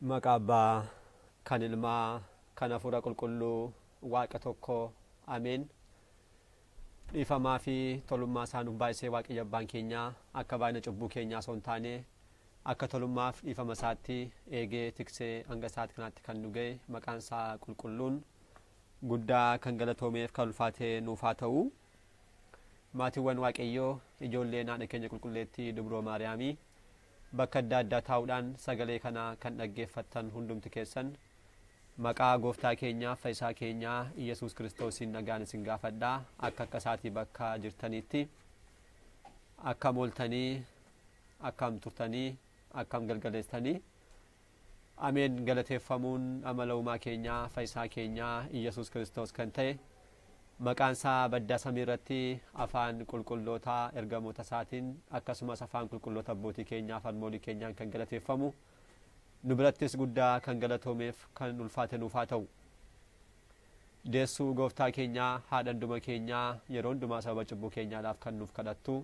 Maqaa Abbaa kan Ilmaa kan Hafuura Qulqulluu Waaqa tokko Ameen. Dhiifamaa fi tolummaa isaa nuuf baay'isee Waaqayyo Abbaan keenya akka baay'ina cubbuu keenyaa osoo hin taane akka tolummaaf dhiifama isaatti eegee tiksee hanga isaatti kanaatti kan nu ga'e maqaan isaa qulqulluun guddaa kan galatoomeef kan ulfaatee nuuf haa ta'u. Maatiiwwan Waaqayyoo, ijoolleen haadha keenya qulqulleettii Dubroo Maariyaamii, bakka adda addaa taa'uudhaan sagalee kana kan dhaggeeffattan hundumti keessan maqaa gooftaa keenyaa fayyisaa keenyaa Iyyasuus Kiristoosiin nagaan isin gaafadha. Akka akka isaatii bakka jirtanitti akkam ooltanii, akkam turtanii, akkam galgaleessitanii? Ameen. Galateeffamuun amala uumaa keenyaa fayyisaa keenyaa Iyyasuus Kiristoos kan ta'e maqaan isaa baddaa samii irratti afaan qulqullootaa ergamoota isaatiin akkasumas afaan qulqulloota abbootii keenyaa afaan keenyaan kan galateeffamu nu birattis guddaa kan galatoomeef kan ulfaate nuuf haa ta'u. Deessuu gooftaa keenyaa haadha hunduma keenyaa yeroo hundumaa sababa cubbuu keenyaadhaaf kan nuuf kadhattu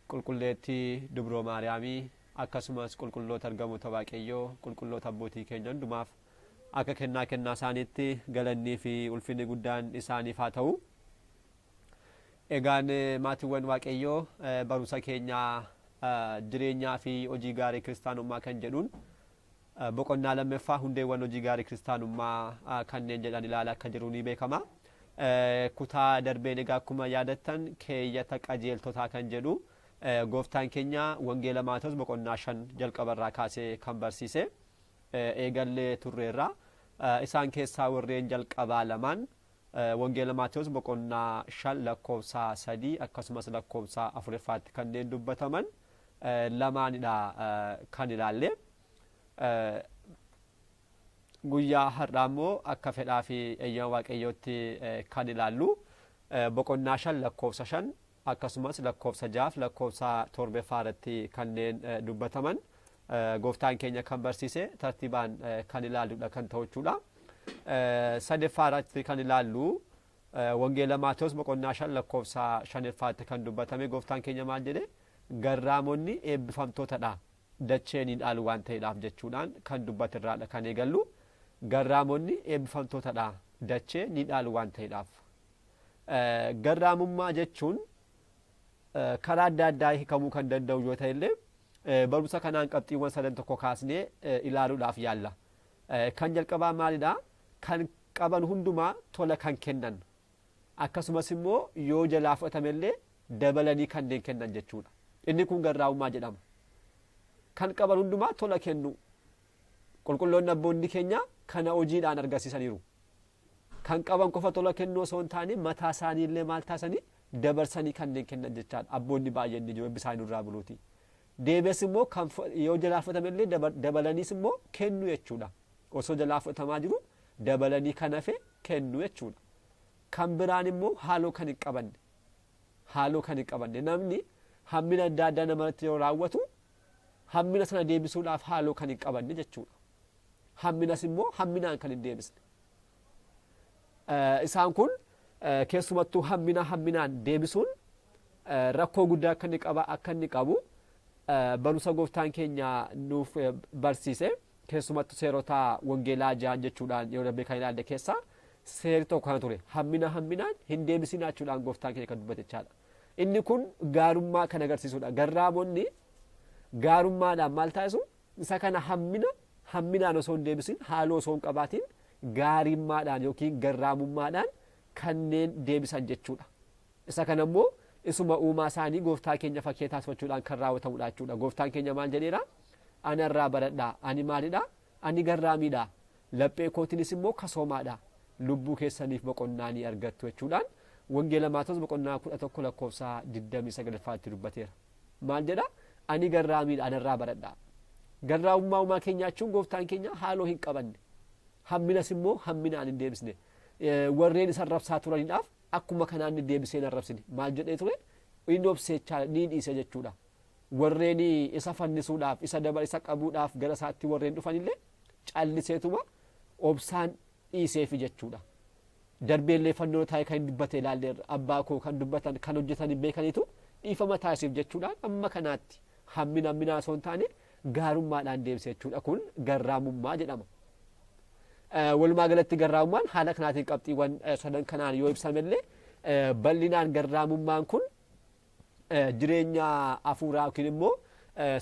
qulqulleettii Dubroo Maariyaamii akkasumas qulqulloota ergamoota Waaqayyoo qulqulloota abbootii keenya hundumaaf akka kennaa kennaa isaaniitti galannii fi ulfinni guddaan isaaniif haa ta'u. Egaan maatiiwwan Waaqayyoo, barumsa keenyaa jireenyaa fi hojii gaarii kiristaanummaa kan jedhuun boqonnaa lammaffaa hundeewwan hojii gaarii kiristaanummaa kanneen jedhan ilaala akka jiru ni beekama. Kutaa darbeen egaa akkuma yaadattan keeyyata qajeeltotaa kan jedhu gooftaan keenya wangeela Maatewos boqonnaa 5 jalqabarraa kaasee kan barsiise eegallee turreerra. Isaan keessaa warreen jalqabaa lamaan wangeela Maatewos boqonnaa 5 lakkoofsa 3 akkasumas lakkoofsa 4ffaatti kanneen dubbataman lamaanidha kan ilaalle. Guyyaa har'aa immoo akka fedhaa fi eeyyama Waaqayyootti kan ilaallu boqonnaa 5 lakkoofsa 5 akkasumas lakkoofsa 6 lakkoofsa 7ffaa irratti kanneen dubbataman gooftaan keenya kan barsiise tartiibaan kan ilaalludha kan ta'u jechuudha. Sadaffaa irratti kan ilaallu wangeela Maatewos boqonnaa 5 lakkoofsa 5ffaatti kan dubbatame gooftaan keenya maal jedhe? Garraamonni eebbifamtootadha, dacheen hin dhaalu waan ta'eedhaaf jechuudhaan kan dubbatirraadha kan eegallu. Garraamonni eebbifamtootadha, dachee ni dhaalu waan ta'eedhaaf. Garraamummaa jechuun karaa adda addaa hiikamuu kan danda'u yoo ta'e illee barumsa kanaan qabxiiwwan sadan tokko kaasnee ilaaluudhaaf yaalla. Kan jalqabaa maalidha? Kan qaban hundumaa tola kan kennan akkasumas immoo yoo jalaa fudhatamellee dabalanii kanneen kennan jechuudha. Inni kun garraamummaa jedhama. Kan qaban hundumaa tola kennu. Qulqulloonni abboonni keenya kana hojiidhaan agarsiisaniiru. Kan qaban qofa tola kennuu osoo hin taane mataa isaanii illee maal taasisanii dabarsanii kanneen kennan jechaadha. Abboonni baay'een ni jiru eebbi nurraa buluuti. Deebi'es immoo kan yoo jalaa fudhatamellee dabalaniis immoo kennu jechuudha. Osoo jalaa fudhatamaa jiru dabalanii kan hafe kennu jechuudha. Kan biraan immoo haaloo kan hin qabanne. Haaloo kan hin qabanne namni hammina adda addaa namarratti yoo raawwatu hammina sana deebisuudhaaf haaloo kan hin qabanne jechuudha. Hamminas immoo hamminaan kan hin deebisne. Isaan kun keessumattuu hammina hamminaan deebisuun rakkoo guddaa akka inni qabu barumsa gooftaan keenya nuuf barsiise keessumattuu seerota wangeelaa 6 jechuudhaan yeroo darbee kan ilaalle keessaa seerri tokko kana ture. Hammina hamminaan hin deebisinaa jechuudhaan gooftaan keenya kan dubbate jechaadha. Inni kun gaarummaa kan agarsiisudha. Garraamonni gaarummaadhaan maal taasisu? Isa kana hammina hamminaan osoo hin deebisin haaloo osoo hin qabaatin gaarimmaadhaan yookiin garraamummaadhaan kanneen deebisan jechuudha. Isa kana immoo isuma uumaa isaanii gooftaa keenya fakkii taasifachuudhaan kan raawwatamudha jechuudha. Gooftaan keenya maal jedheera? Anarraa baradhaa. Ani maalidha? Ani garraamiidha. Laphee kootiinis immoo kasoomaadha. Lubbuu keessaniif boqonnaa ni argattu jechuudhaan wangeela Maatewos boqonnaa 11 lakkoofsa 29ffaatti dubbateera. Maal jedha? Ani garraamiidha, anarraa baradhaa. Garraamummaa uumaa keenyaa jechuun gooftaan keenya haaloo hin qabanne. Hamminas immoo hamminaan hin deebisne. Warreen isa arrabsaa turaniidhaaf akkuma kanaan inni deebisee hin arrabsine. Maal jedhee ture? Inni obseechaa ni dhiise jechuudha. Warreen isa fannisuudhaaf, isa daba isa qabuudhaaf gara isaatti warreen dhufanillee calliseetuma obsaan dhiiseefi jechuudha. Darbeellee fannoo taa'ee kan dubbate ilaalleerra. Abbaa koo kan dubbatan kan hojjetan hin beekaniitu dhiifama taasisuuf jechuudhaan amma kanaatti hammina hamminaa osoo hin taane gaarummaadhaan deebise jechuudha. Kun garraamummaa jedhama. Walumaa galatti garraamummaan haala kanaatiin qabxiiwwan sadan kanaan yoo ibsamellee, bal'inaan garraamummaan kun jireenya hafuuraa yookiin immoo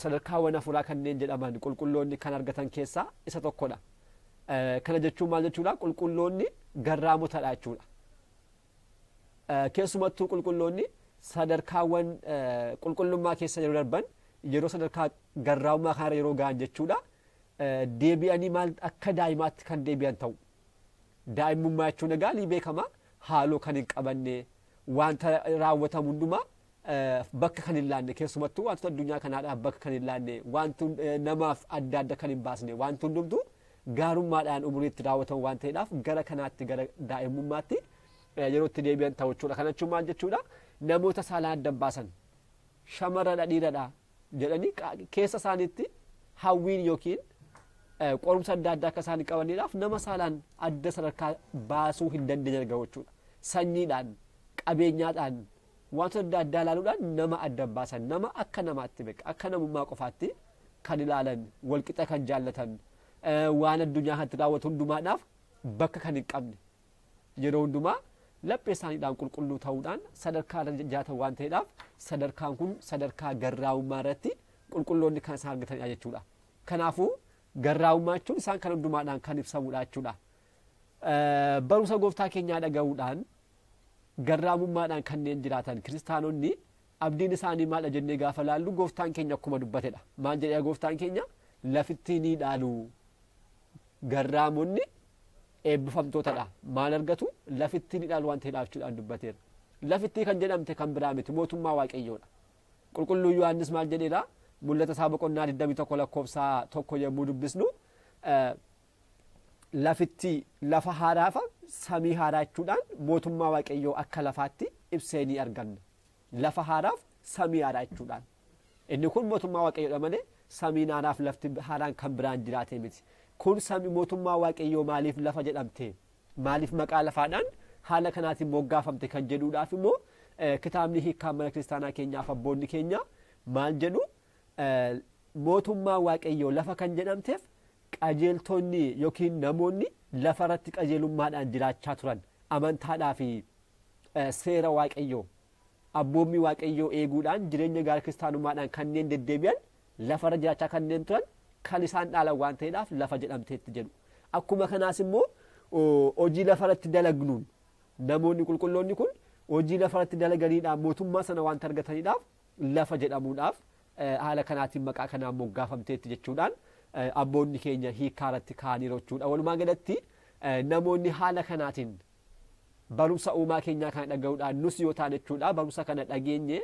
sadarkaawwan hafuuraa kanneen jedhaman qulqulloonni kan argatan keessaa isa tokkodha. Kana jechuun maal jechuudha? Qulqulloonni garraamotadha jechuudha. Keessumattuu qulqulloonni sadarkaawwan qulqullummaa keessa yeroo darban, yeroo sadarkaa garraamummaa kanarra yeroo ga'an jechuudha. Deebi'anii maal akka daa'imaatti kan deebi'an ta'u. Daa'imummaa jechuun egaa ni beekama, haaloo kan hin qabanne, wanta raawwatamu hundumaa bakka kan hin laanne, keessumattuu wantoota addunyaa kanaadhaaf bakka kan hin laanne, wanti namaaf adda adda kan hin baasne, wanti hundumtuu gaarummaadhaan umuriitti raawwatamu waan ta'eedhaaf gara kanaatti, gara daa'imummaatti yeroo itti deebi'an ta'u jechuudha. Kana jechuun maal jechuudha? Namoota saalaan adda baasan, shamarradha dhiiradha jedhanii keessa isaaniitti hawwiin yookiin qorumsa adda addaa akka isaan qabaniidhaaf nama saalaan adda sadarkaa baasuu hin dandeenye argamu jechuudha. Sanyiidhaan, qabeenyaadhaan, wantoota adda addaa ilaaluudhaan nama adda baasan, nama akka namaatti beeka, akka namummaa qofaatti kan ilaalan, walqixa kan jaallatan, waan addunyaa kanatti raawwatu hundumaadhaaf bakka kan hin qabne, yeroo hundumaa laphee isaaniidhaan qulqulluu ta'uudhaan sadarkaa irra jiraatan waan ta'eedhaaf sadarkaan kun sadarkaa garraamummaa irratti qulqulloonni kan isaan argatanidha jechuudha. Kanaafuu garraamummaa jechuun isaan kan hundumaadhaan kan ibsamudha jechuudha. Barumsa gooftaa keenyaa dhaga'uudhaan garraamummaadhaan kanneen jiraatan kiristaanonni abdiin isaanii maal jennee gaafa laallu, gooftaan keenya akkuma dubbatedha. Maal jedhee gooftaan keenya? Lafitti ni dhaalu. Garraamonni eebbifamtootadha. Maal argatu? Lafitti ni dhaalu waan ta'eedhaaf jechuudhaan dubbateera. Lafittii kan jedhamte kan biraa miti, mootummaa Waaqayyoodha. Qulqulluu Yohaannis maal jedheera? Mul'ata isaa boqonnaa 21 lakkoofsa 1 yommuu dubbisnu, lafitti lafa haaraafa samii haaraa jechuudhaan mootummaa Waaqayyoo akka lafaatti ibsee ni arganna. Lafa haaraaf samii haaraa jechuudhaan. Inni kun mootummaa Waaqayyoodha malee samiin haaraaf lafti haaraan kan biraan jiraate miti. Kun samii mootummaa Waaqayyoo maaliif lafa jedhamte? Maaliif maqaa lafaadhaan haala kanaatiin moggaafamte kan jedhuudhaaf immoo kitaabni hiikkaan mana kiristaanaa keenyaaf abboonni keenya maal jedhu? Mootummaa Waaqayyoo lafa kan jedhamteef qajeeltonni yookiin namoonni lafa irratti qajeelummaadhaan jiraachaa turan amantaadhaa fi seera Waaqayyoo, abboommii Waaqayyoo eeguudhaan jireenya gaarii kiristaanummaadhaan kanneen deddeebi'an, lafarra jiraachaa kanneen turan kan isaan dhaalan waan ta'eedhaaf lafa jedhamteetti jedhu. Akkuma kanaas immoo hojii lafarratti dalagnuun namoonni qulqulloonni kun hojii lafarratti dalaganiidhaan mootummaa sana waanta argataniidhaaf lafa jedhamuudhaaf haala kanaatiin maqaa kanaan moggaafamteetti jechuudhaan abboonni keenya hiikkaa irratti kaa'aniiru jechuudha. Walumaa galatti namoonni haala kanaatiin barumsa uumaa keenyaa kana dhaga'uudhaan, nus yoo ta'an jechuudha, barumsa kana dhageenye,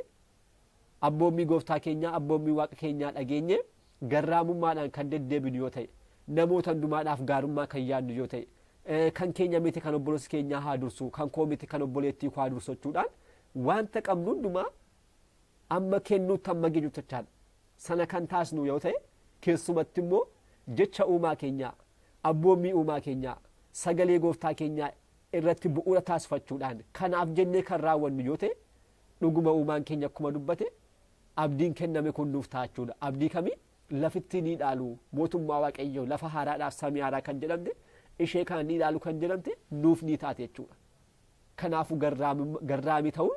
abboommii gooftaa keenyaa, abboommii waaqa keenyaa dhageenye, garraamummaadhaan kan deddeebinu yoo ta'e, namoota hundumaadhaaf gaarummaa kan yaadnu yoo ta'e, kan keenya miti kan obboleessi keenyaa haa dursu, kan koo miti kan obboleettii koo haa dursu jechuudhaan wanta qabnu hundumaa amma kennuutti amma geenyutti jechaadha. Sana kan taasnu yoo ta'e, keessumatti immoo jecha uumaa keenyaa, abboommii uumaa keenyaa, sagalee gooftaa keenyaa irratti bu'uura taasifachuudhaan kanaaf jennee kan raawwannu yoo ta'e, dhuguma uumaan keenya akkuma dubbate abdiin kenname kun nuuf ta'a jechuudha. Abdii kamii? Lafitti ni dhaalu, mootummaa Waaqayyoo lafa haaraadhaaf samii haaraa kan jedhamte ishee kana ni dhaalu kan jedhamte nuuf ni taate jechuudha. Kanaafuu garraamii ta'uun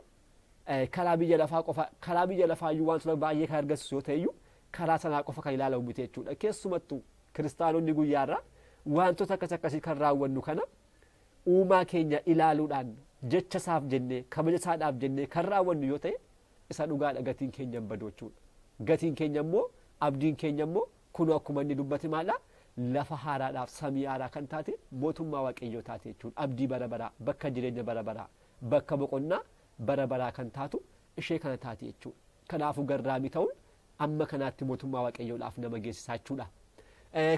karaa biyya lafaa qofa, karaa biyya lafaa iyyuu wantoota baay'ee kan argisiisu yoo ta'e iyyuu, karaa sanaa qofa kan ilaalamu miti jechuudha. Keessumattuu kiristaanonni guyyaarraa wantoota akkas akkasii kan raawwannu kana uumaa keenya ilaaluudhaan, jecha isaaf jennee, kabaja isaadhaaf jennee kan raawwannu yoo ta'e, isa dhugaadha, gatiin keenya hin badu jechuudha. Gatiin keenya immoo, abdiin keenya immoo kun akkuma inni dubbate maala, lafa haaraadhaaf samii haaraa kan taate mootummaa Waaqayyoo taate jechuudha. Abdii bara baraa, bakka jireenya bara baraa, bakka boqonnaa bara baraa kan taatu ishee kana taate jechuudha. Kanaafuu garraamii ta'uun amma kanaatti mootummaa Waaqayyoodhaaf nama geessisaa jechuudha.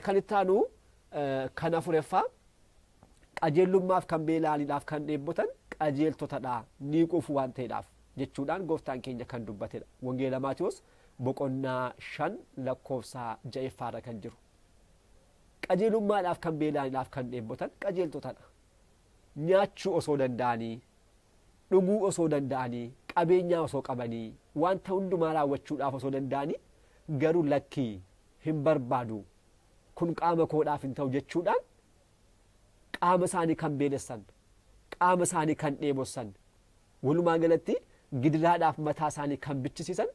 Kan itti aanu kan afureffaa, qajeelummaaf kan beela'aniidhaaf kan dheebotan qajeeltotadha, ni quufu waan ta'eedhaaf jechuudhaan gooftaan keenya kan dubbatedha. Wangeela Maatiyoos boqonnaa 5 lakkoofsa 6ffaarra kan jiru. Qajeelummaadhaaf kan beela'aniidhaaf kan dheebotan qajeeltotadha. Nyaachuu osoo danda'anii, dhuguu osoo danda'anii, qabeenyaa osoo qabanii, wanta hundumaa raawwachuudhaaf osoo danda'anii, garuu lakkii hin barbaadu, kun qaama koodhaaf hin ta'u jechuudhaan qaama isaanii kan beelessan, qaama isaanii kan dheebossan, walumaa galatti gidiraadhaaf mataa isaanii kan bichisiisan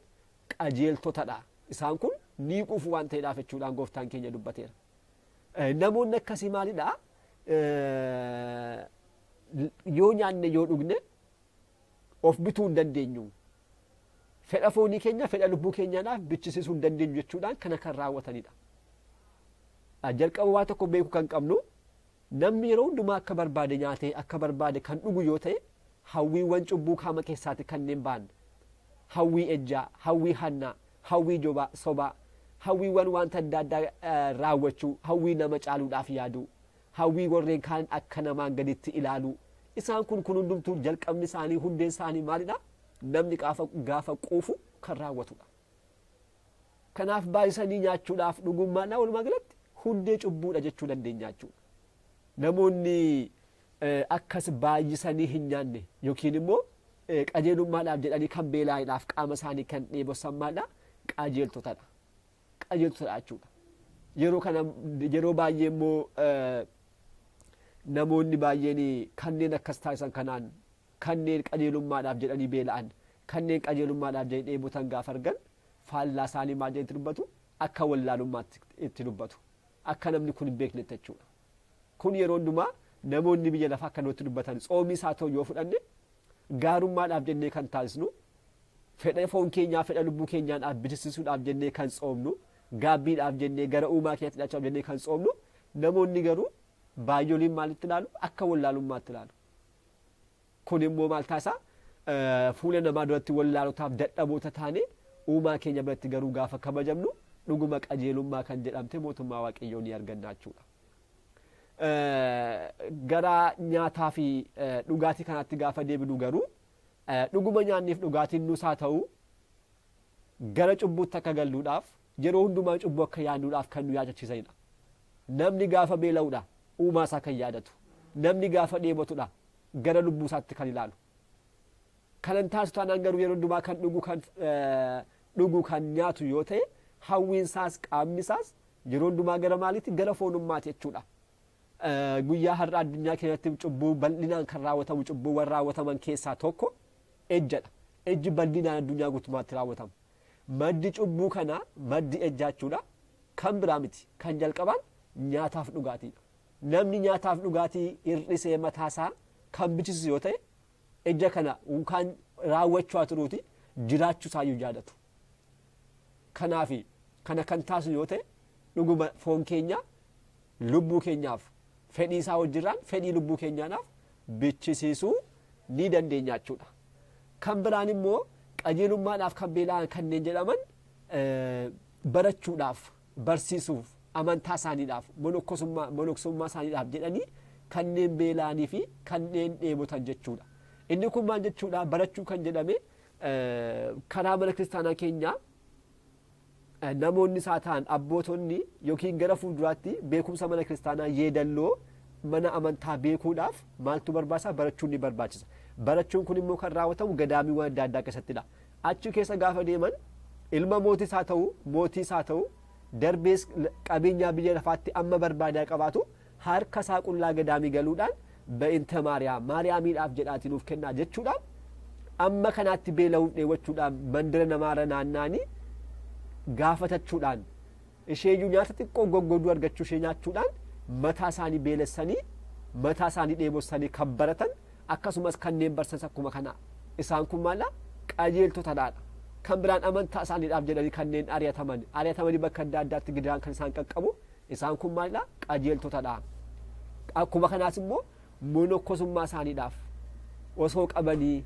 qajeeltotadha. Isaan kun ni quufu waan ta'eedhaaf jechuudhaan gooftaan keenya dubbateera. Namoonni akkasii maalidha? Yoo nyaanne yoo dhugne of bituu hin dandeenyu. Fedha foonii keenya fedha lubbuu keenyaadhaaf bichisiisuu hin dandeenyu jechuudhaan kana kan raawwatanidha. Jalqaba waa tokko beekuu kan qabnu, namni yeroo hundumaa akka barbaade nyaatee akka barbaade kan dhugu yoo ta'e, hawwiiwwan cubbuu qaama keessaatti kanneen ba'an, hawwii ejjaa, hawwii hannaa, hawwii jobaa sobaa, hawwiiwwan wanta adda addaa raawwachuu, hawwii nama caaluudhaaf yaaduu, hawwii warreen kaan akka namaan gaditti ilaaluu, isaan kun hundumtuu jalqabni isaanii hundeen isaanii maalidha? Namni gaafa quufu kan raawwatudha. Kanaaf baay'isanii nyaachuudhaaf dhugummaadhaa walumaa galatti hundee cubbuudha jechuu dandeenya jechuudha. Namoonni akkas baay'isanii hin nyaanne yookiin immoo qajeelummaadhaaf jedhanii kan beela'aniidhaaf qaama isaanii kan dheebossan maalidha? Qajeeltotadha. Qajeeltotadha jechuudha. Yeroo kana yeroo baay'ee immoo namoonni baay'een kanneen akkas taasisan kanaan, kanneen qajeelummaadhaaf jedhanii beela'an, kanneen qajeelummaadhaaf jedhanii dheebotan gaafa argan faallaa isaanii maal jedhanii itti dubbatu? Akka wallaalummaatti itti dubbatu. Akka namni kun hin beeknetti jechuudha. Kun yeroo hundumaa namoonni biyya lafaa akka nutti dubbatan, tsoomii isaa ta'u yoo fudhanne gaarummaadhaaf jennee kan taasisnu, fedha foon keenyaa fedha lubbuu keenyaadhaaf bichisiisuudhaaf jennee kan tsoomnu, gaabbiidhaaf jennee gara uumaa keenyatti hidhachuudhaaf jennee kan tsoomnu, namoonni garuu baay'ooliin maalitti ilaalu? Akka wallaalummaatti ilaalu. Kun immoo maal taasisa? Fuula namaa duratti wallaalotaaf dadhaboota taane, uumaa keenya biratti garuu gaafa kabajamnu dhuguma qajeelummaa kan jedhamte mootummaa waaqayyoo ni arganna jechuudha. Gara nyaataa fi dhugaatii kanaatti gaafa deebinu garuu, dhuguma nyaanniif dhugaatiin nus haa ta'u gara cubbuutti akka galluudhaaf, yeroo hundumaa cubbuu akka yaadnuudhaaf kan nu yaadachiisanidha. Namni gaafa beela'uudha uumaa isaa kan yaadatu. Namni gaafa dheebotudha gara lubbuu isaatti kan ilaalu. Kanan taasisu taanaan garuu yeroo hundumaa kan dhugu kan nyaatu yoo ta'e, hawwiin isaas qaamni isaas yeroo hundumaa gara maaliitti? Gara foonummaati jechuudha. Guyyaa har'a addunyaa keenyatti cubbuu bal'inaan kan raawwatamu, cubbuuwwan raawwataman keessaa tokko ejjadha. Ejji bal'inaan addunyaa guutummaatti raawwatama. Maddi cubbuu kanaa, maddi ejjaa jechuudha, kan biraa miti. Kan jalqabaan nyaataaf dhugaatiidha. Namni nyaataaf dhugaatii hir'isee mataasaa kan bichisiisu yoo ta'e, ejja kana yookaan raawwachuu haa turuuti jiraachuu isaayyuu jaallatu. Kanaaf kana kan taasisu yoo ta'e, dhuguma foon keenya lubbuu keenyaaf fedhii isaa wajjirraan fedhii lubbuu keenyaadhaaf bichisiisuu ni dandeenya jechuudha. Kan biraan immoo qajeelummaadhaaf kan beela'an kanneen jedhaman barachuudhaaf, barsiisuuf, amantaa isaaniidhaaf, monoksummaa isaaniidhaaf jedhanii kanneen beela'anii fi kanneen dheebotan jechuudha. Inni kun maal jechuudha? Barachuu kan jedhame karaa mana kiristaanaa keenyaa namoonni isaa ta'an abbootonni yookiin gara fuulduraatti beekumsa mana kiristaanaa yeedalloo mana amantaa beekuudhaaf maaltu barbaachisa? Barachuun ni barbaachisa. Barachuun kun immoo kan raawwatamu gadaamiiwwan adda addaa keessattidha. Achi keessa gaafa deeman ilma mootiis haa ta'u, mootiis haa ta'u, darbees qabeenyaa biyya lafaatti amma barbaadaa qabaatu, harka isaa qullaa gadaamii galuudhaan ba'inta Maariyaam Maariyaamiidhaaf jedhaatii nuuf kennaa jechuudhaan amma kanaatti beela'uuf dheewachuudhaan mandira namaarra naanna'anii gaafatachuudhaan, isheeyyuu nyaata xiqqoo goggoduu argachuu ishee nyaachuudhaan mataa isaanii beelessanii mataa isaanii dheebossanii kan baratan, akkasumas kanneen barsiisan akkuma kana, isaan kun maala? Qajeeltotadha. Kan biraan amantaa isaaniidhaaf jedhanii kanneen ari'atamanii bakka adda addaatti gidiraan kan isaan qaqqabu, isaan kun maalidha? Qajeeltotadha. Akkuma kanaas immoo monokkosummaa isaaniidhaaf osoo qabanii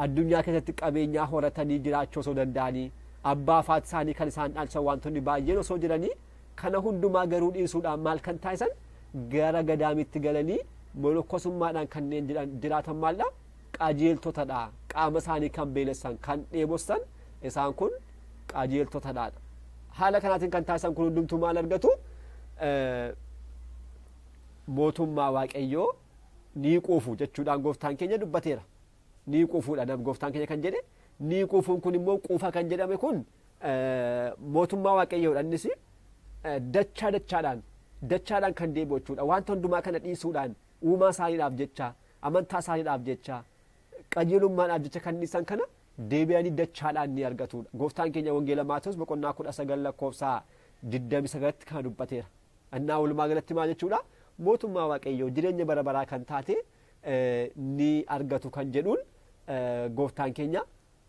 addunyaa keessatti qabeenyaa horatanii jiraachuu osoo danda'anii, abbaa faati isaanii kan isaan dhaalchan wantoonni baay'een osoo jiranii, kana hundumaa garuu dhiisuudhaan maal kan taasisan? Gara gadaamitti galanii monokkosummaadhaan kanneen jiraatan maalidha? Qajeeltotadha. Qaama isaanii kan beelessan kan dheebossan isaan kun qajeeltotadha. Haala kanaatiin kan taasisan kun hundumtuu maal argatu? Mootummaa waaqayyoo ni quufu jechuudhaan gooftaan keenya dubbateera. Ni quufuudha nam gooftaan keenya kan jedhe. Ni quufuun kun immoo quufa kan jedhame kun Mootummaa Waaqayyoodha innis dachaa dachaadhaan kan deebi'u jechuudha. Wanta hundumaa kana dhiisuudhaan uumaa isaaniidhaaf jecha, amantaa isaaniidhaaf jecha, qajeelummaadhaaf jecha kan dhiisan kana deebi'anii dachaadhaan ni argatudha. Gooftaan keenya Wangeela Maatewos boqonnaa 19 lakkoofsa 29tti kana dubbateera. Innaa walumaa galatti maal jechuudha? Mootummaa Waaqayyoo jireenya bara baraa kan taate ni argatu kan jedhuun gooftaan keenya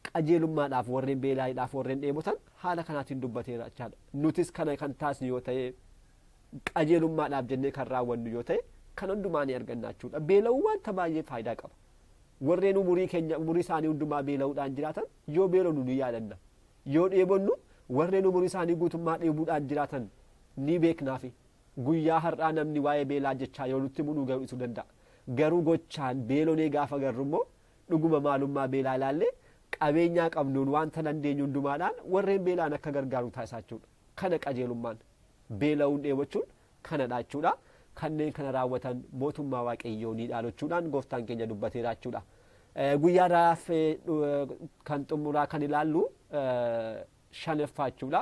qajeelummaadhaaf warreen beelaadhaaf warreen dheebotan haala kanaatiin dubbateera jechaadha. Nutis kana kan taasisnu yoo ta'e, qajeelummaadhaaf jennee kan raawwannu yoo ta'e, kan hundumaa ni arganna jechuudha. Beela'uu wanta baay'ee faayidaa qaba. Warreen umurii keenya umurii isaanii hundumaa beela'uudhaan jiraatan yoo beela'u ni yaadanna. Yoo dheebonnu warreen umurii isaanii guutummaa dheebuudhaan jiraatan ni beeknaafi. Guyyaa har'aa namni waa'ee beelaa jechaa yoo nutti himuu nu garuu danda'a. Garuu gochaan beelonee gaafa garru immoo dhuguma maalummaa beelaa ilaallee qabeenyaa qabnuun wanta dandeenyu hundumaadhaan warreen beelaan akka gargaaru taasisaa jechuudha. Kana qajeelummaan beela'uun dheebochuun kanadha jechuudha. Kanneen kana raawwatan mootummaa Waaqayyoo ni dhaalu jechuudhaan gooftaan keenya dubbateera jechuudha. Guyyaa raaf kan xumuraa kan ilaallu shanaffaa jechuudha.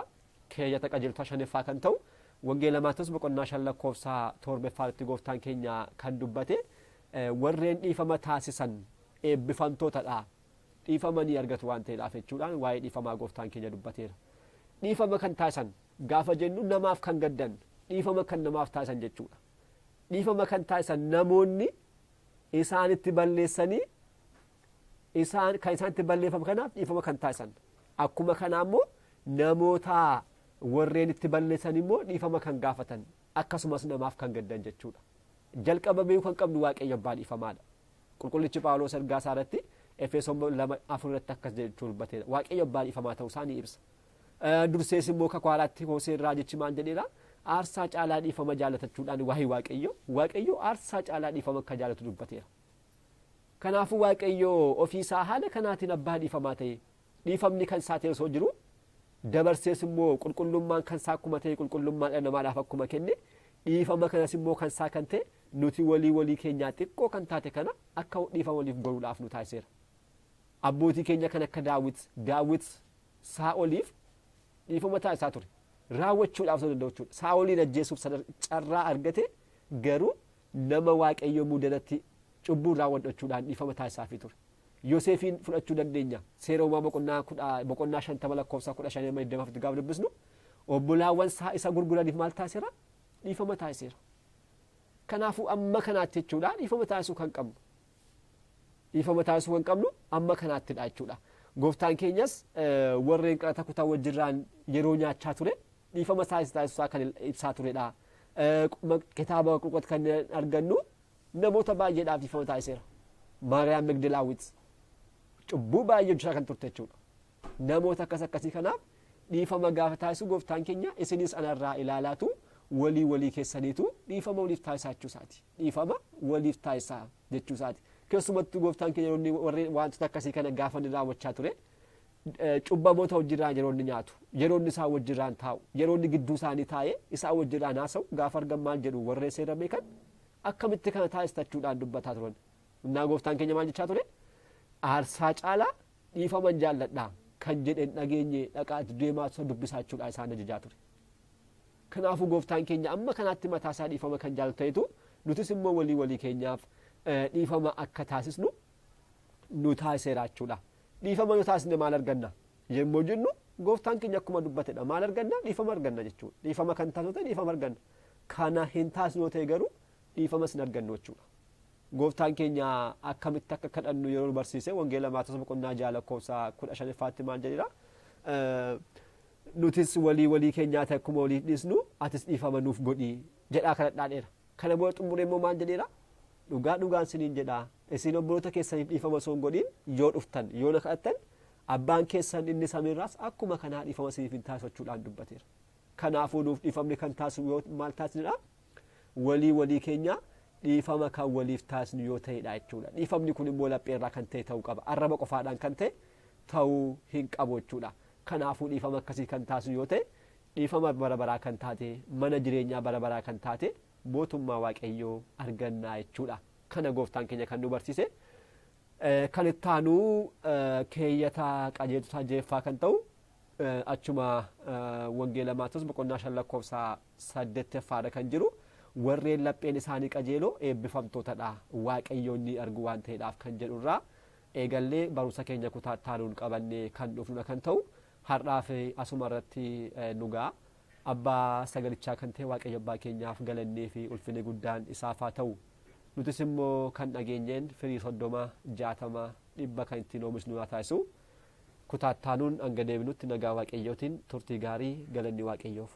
Keeyyata qajeeltotaa shanaffaa kan ta'u Wangeela Maatewos boqonnaa 5 lakkoofsa 7 gooftaan keenya kan dubbate warreen dhiifama taasisan eebbifamtootadha. Dhiifama ni argatu waan ta'eedhaaf jechuudhaan waa'ee dhiifamaa gooftaan keenya dubbateera. Dhiifama kan taasisan gaafa jennu namaaf kan gaddan dhiifama kan namaaf taasisan jechuudha. Dhiifama kan taasisan namoonni isaanitti balleessanii isaan kan isaanitti balleeffamu kanaaf dhiifama kan taasisan. Akkuma kanaa immoo namoota warreen itti balleessan immoo dhiifama kan gaafatan akkasumas namaaf kan gaddan jechuudha. Jalqaba beekuu kan qabnu Waaqayyo abbaa dhiifamaadha. Qulqullichi Phaawulos ergaa isaa irratti Efesoon 2:4 irratti akkas jechuu dubbateera. Waaqayyo abbaa dhiifamaa ta'uu isaa ni ibsa. Dursees immoo kakuu Hosee raajichi maal jedheera? Aarsaa caalaa dhiifama jaalatachuudhaan waa'ee Waaqayyo, Waaqayyo aarsaa caalaa dhiifama akka jaalatu dubbateera. Kanaafuu Waaqayyo ofiisaa haala kanaatiin abbaa dhiifamaa ta'e, dhiifamni kan isaa ta'e osoo jiru dabarsees immoo qulqullummaan kan isaa akkuma ta'e qulqullummaa dhala namaadhaaf akkuma kenne dhiifama kanas immoo kan isaa kan ta'e nuti walii walii keenyaa xiqqoo kan taate kana akka dhiifama waliif godhuudhaaf nu taasiseera. Abbootii keenya kan akka Daawit Saa'oliif dhiifama taasisaa ture. Raawwachuudhaaf osoo danda'u jechuudha. Saa'oliin ajjeesuuf carraa argate garuu nama Waaqayyo mudanatti cubbuu raawwadhachuudhaan dhiifama taasisaafii ture. Yoseefiin fudhachuu dandeenya. Seera uumaa boqonnaa 50 lakkoofsa 15 gaafa dubbisnu obbolaawwan isaa isa gurguraniif maal taasiseera? Dhiifama taasiseera. Kanaafuu amma kanaatti jechuudha dhiifama taasisuu kan qabnu. Dhiifama taasisuu kan qabnu amma kanaattidha jechuudha. Gooftaan keenyas warreen qaraxa kutaa wajjirraan yeroo nyaachaa ture dhiifama taasisuusaa kan ibsaa turedha. Kitaaba qulqulluu kan argannu namoota baay'eedhaaf dhiifama taasiseera. Maariyaam Magdalaawit cubbuu baay'ee hojjechaa kan turte jechuudha. Namoota akkas akkasii kanaaf dhiifama gaafa taasisu gooftaan keenya isinis anarraa ilaalaatu walii walii keessaniitu dhiifama waliif taasisaa jechuusaati. Dhiifama waliif taasisaa jechuusaati. Keessumattuu gooftaan keenya yeroo wantoota akkasii kana gaafa inni raawwachaa ture cubbamoota wajjirraan yeroo inni nyaatu, yeroo inni isaan wajjirraan taa'u, yeroo inni gidduu isaanii taa'ee isaan wajjirraan haasa'u gaafa argan maal jedhu warreen seera beekan akkamitti kana taasistachuudhaan dubbataa turan. Innaa gooftaan keenya maal jechaa ture? Aarsaa caalaa dhiifaman jaalladhaa kan jedheen dhageenye dhaqaatti deemaa dubbisaa jechuudhaan isaan ajajaa ture. Kanaafuu gooftaan keenya amma kanaatti mataa isaa dhiifama kan jaallatu ta'etu nutis immoo walii walii keenyaaf dhiifama akka taasisnu nu taasiseera jechuudha. Dhiifama yoo taasisne maal arganna? Yemmuu jennu gooftaan keenya akkuma dubbatedha. Maal arganna? Dhiifama arganna jechuudha. Dhiifama kan taasisnu ta'e dhiifama arganna. Kana hin taasisnu ta'e garuu dhiifamas hin argannu jechuudha. Gooftaan keenya akkamitti akka kadhannu yeroo barsiise Wangeela Maatewos boqonnaa 6 lakkoofsa 15 maal jedheera? Nutis walii walii keenyaa ta'e akkuma waliif dhiisnu atis dhiifama nuuf godhi jedhaa kadhadhaa dheera. Kana booda xumuree immoo maal jedheera? Dhugaa dhugaan siniin jedhaa isin obboloota keessaniif dhiifama osoo hin godhin yoo dhuftan yoo na kadhattan abbaan keessan inni samiirraas akkuma kanaa dhiifama isiniif hin taasisu jechuudhaan dubbateera. Kanaafuu nuuf dhiifamni kan taasisu yoo maal taasisnedha? Walii walii keenya dhiifama kan waliif taasisnu yoo ta'edha jechuudha. Dhiifamni kun immoo lapheerraa kan ta'e ta'uu qaba. Arraba qofaadhaan kan ta'e ta'uu hin qabu jechuudha. Kanaafuu dhiifama akkasii kan taasisnu yoo ta'e dhiifama bara baraa kan taate mana jireenyaa bara baraa kan taate mootummaa Waaqayyoo argannaa jechuudha. Kana gooftaan keenya kan nu barsiise. Kan itti aanu keeyyata qajeeltotaa jeeffaa kan ta'u Achuma Wangeela Maatewos boqonnaa 5 lakkoofsa 8ffaadha kan jiru, warreen lapheen isaanii qajeeloo eebbifamtootadha, Waaqayyoon ni argu waan ta'eedhaaf kan jedhurraa eegallee barumsa keenya kutaa taanuun qabannee kan dhufnudha kan ta'u. Har'aaf asuma irratti nu ga'a. Abbaa sagalichaa kan ta'e Waaqayyo abbaa keenyaaf galannee fi ulfinni guddaan isaaf haa ta'u. Nutis immoo kan dhageenyeen firii 30, 60, 100 kan ittiin oomishnu haa taasisu. Kutaa taanuun hanga deebinutti nagaa Waaqayyootiin turtii gaarii, galanni Waaqayyoof